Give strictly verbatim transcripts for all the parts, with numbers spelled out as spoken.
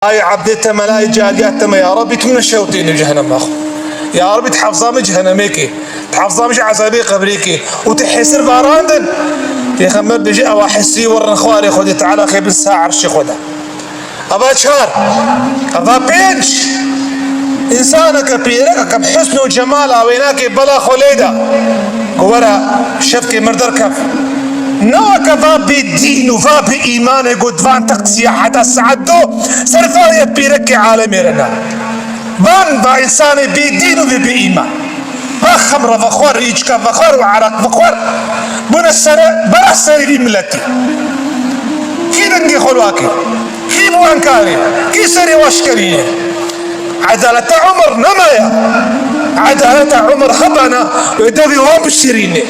Ay ebdê te me, ay cariya te me, ya Rabbî, tu min neşewtêne cehennema xwe. Ya Rabbî, tu hefza min cehennemê kê, tu hefza min ji ezabê qebrê kê û tu hêsir barandin. Pêxember dibêje, ewa hesî werin xwarê Xwedê Teala xê bin ser erşê xwe de. Eva çar, eva pênc, însaneke pîrekeke bi husn û cemala wênakê bela xwe lê de. Ku were şevkê mir derkev. Ne weke va bê dîn û va bê îmanê ku di van teqsiya heta saet du serfayê pîrekê alemê re ne. Van va însanê bê dîn û bê, bê îman. Va xemre vexwar, îçka vexwar û ereq vexwar. Bûne sere, bera serî vî miletî. Kî dengê xwe li wa kir? Kî bi wan karê? Kî serê wa şikerîne? Edaleta Umar nemaye. Edaleta Umar hebana wê devê wan bişirîne.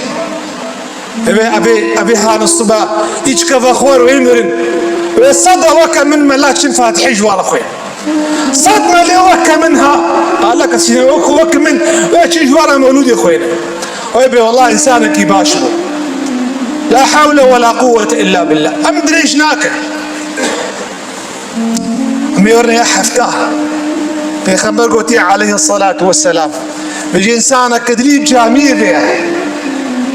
Eve, eve, eve hana siba îçka vexwar wê mirin. Wê seda weke min mela çin Fatihê ji wan xwe. Sed melê weke min ha. Allah kesîne wek, wek min, wê çi ji wan mewlûdê xwe ne. Wê bê wallah însanekî baş bû. La hewle we la quwwete illa billah. Em dirêj nakin. Em ê werne ya hefta. Pêxember gotiye aleyhissalatu vesselam. Bêje, însaneke dilî bi camiyê vê ye.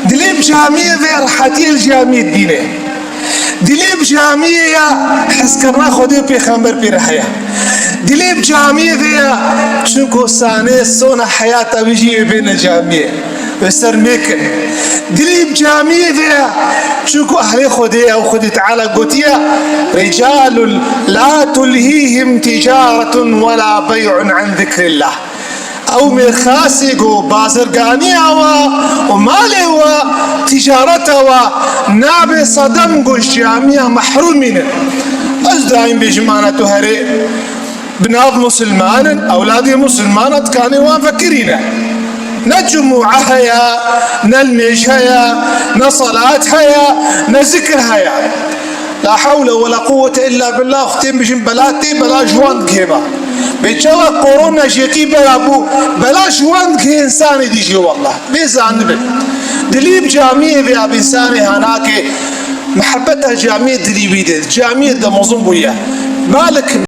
Dilî bi camiyê vê ye, rehetiyê li camiyê dibîne. Dilî bi camiyê ya, hezkirina Xwedê û Pêxember pê re heye. Dilî bi camiyê vê ye, çunku sanê sona heyata wî jî wê bêne camiyê. Wê ser mêkin. Dilî bi camiyê vê ye, çunku ehlê Xwedê ye û Xwedê Teala gotiye, "Ricalun la tulhihim ticaretun ve la bey'un an zikrillah." Ew mêrxasê ku bazirganiya we û malê we, ticareta we nabe sedem ku ji camiya mehrûmî ne. Ez daîm bêjim ana tu herê bi nav musilman in, ewladê musilman e, dikanê wan vekirî ne. Ne cumûe heye, ne nimêj heye, ne salat heye, ne zikir heye. La hewle we la quwwete illa billah, wextê em bijin bela tê, bela ji wan digihê me. Bê çawa korona jêkî bela bû, bela ji wan digihê însanê dî jî wallah. Bê zanibin. Dilî bi camiyê vê ya bi însanê hanakê, mihebbeta camiyê dilî wî de, camiyê de mezin bûye. Malik